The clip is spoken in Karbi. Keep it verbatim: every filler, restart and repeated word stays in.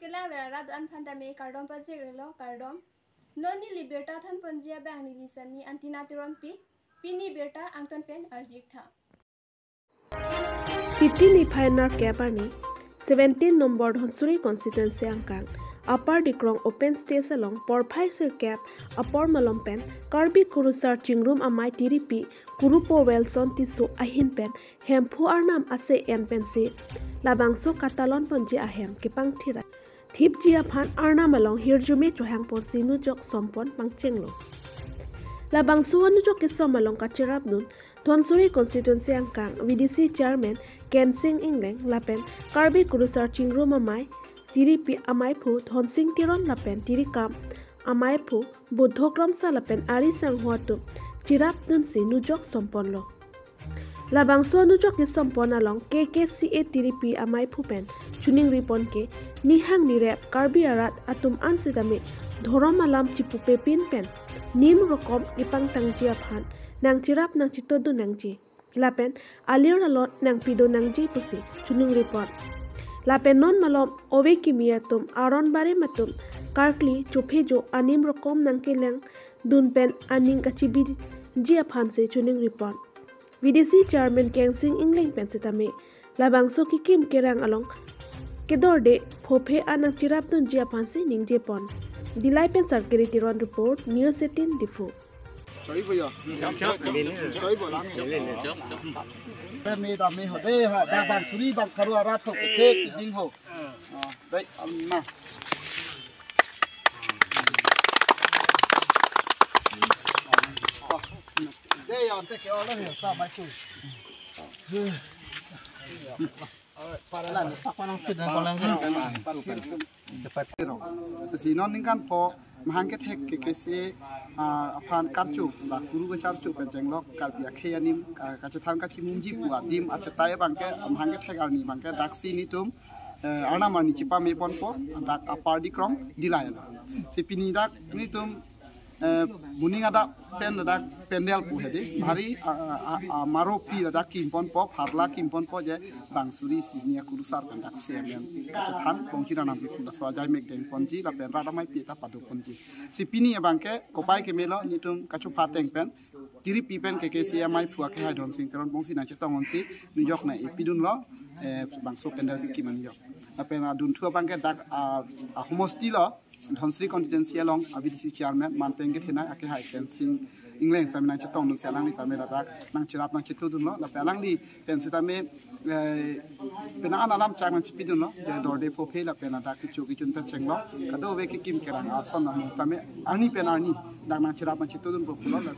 Kelang vera rat do-an aphan tame kardom pajirlo, kardom. Non neli birta thanponji abang neli sami Antina Teronpi. Pini birta angton pen arjik tha. Titi niphai nerkep arni, seventeen number Dhansiri constituency angkang Upper Dikrong open stage along porphai sirkep apor malom pen Karbi Kurusar Chingrum Amei tiripi Kurupo Wilson Tisso ahin pen Hemphu Arnam ase en pensi labangso katalon ponji ahem kepangthir thipji aphan Arnam along hirjume chohang ponsi nujok sompon pangchenglo. Labangso anujok kesom along kachirapdun Dhansiri constituency angkang V D C chairman Kensing Engleng lapen Karbi Kurusar Chingrum Amei tiripi ameiphu Dhonsing Teron lapen tirikam ameiphu Budho Kromsa lapen ari sangho atum chirapdunsi nujok somponlo. Labangso anujok kesompon along K K C A tiripi ameiphu pen choningri pon ke nihang nirep Karbi arat atum an sitame dhorom alam chipupepin pen nim rokom kepangtangji aphan nangchirap nangchitodun nangji lapen alir alot nangpidun nangji pusi choningri pon. Lapen non malom ove kimi atum aron barim atum karkli chophejo anim rokom nangkelangdun pen aning kachibiji aphansi choningri pon. V D C chairman Kensing Engleng pen sitame labangso kekim kerang along kedorde phophe an nangchirapdunji aphansi ningje pon. Dillai pen Sarkiri Teron report, News eighteen Diphu. Choi bo yo. Choi bo lang. Dame dame ho de ha, da bang suri bang karu arat ho, ke ke ding ho. Ah, dai, am, na. Dei, ante ke orang ya, sa mai chu. Para lang, tak panang sit dan kolang kan. Dapat. Si non ningkan pho mahang kethek K K C A, ah, aphan karcho, ba kuru kacharcho pen chenglok Karbi akhei anim, ah, kachethan kachimumji pu adim achetai abangke, mahang kethek arni abangke daksi netum, eh, Arnam arni chipame ponpo, dak Upper Dikrong Dillai lo. Si pini dak netum, eh, moning adap pen dak pandal pu hedi. Bhari, ah, ah, ah, ah, maropi dak kim ponpo, pharla kim ponpo je bang suri sini akurusar pen dak C M M kachethan, Bongchir Arnam pi pu laso ajai mek deng ponji, lapen rat ameipi ta pado ponji. Si pini abangke kopai kemelo netum kachopha ateng pen tiripi pen K K C A ameiphu akhei Dhonsing Teron bongsi nangchetong ponsi nujok nangpidunlo, eh, bangso pandal kekim anujok. Lapen adunthu abangke dak, ah, ah, homosti lo, Dhansiri constituency along a V D C chairman manpeng kethenei akhei Kensing Engleng sitame nangchetongdunsi alangli tame ladak nangchirap nangchitodunlo, lapen alangli pen sitame, eh, pena an alam chak nangchipidunlo, je dorde phophe lapen ladak kecho kechun pen chenglok kadokave kekim kerang ason nang sitame arni pen arni dak nangchirap nangchitodunpo pulo.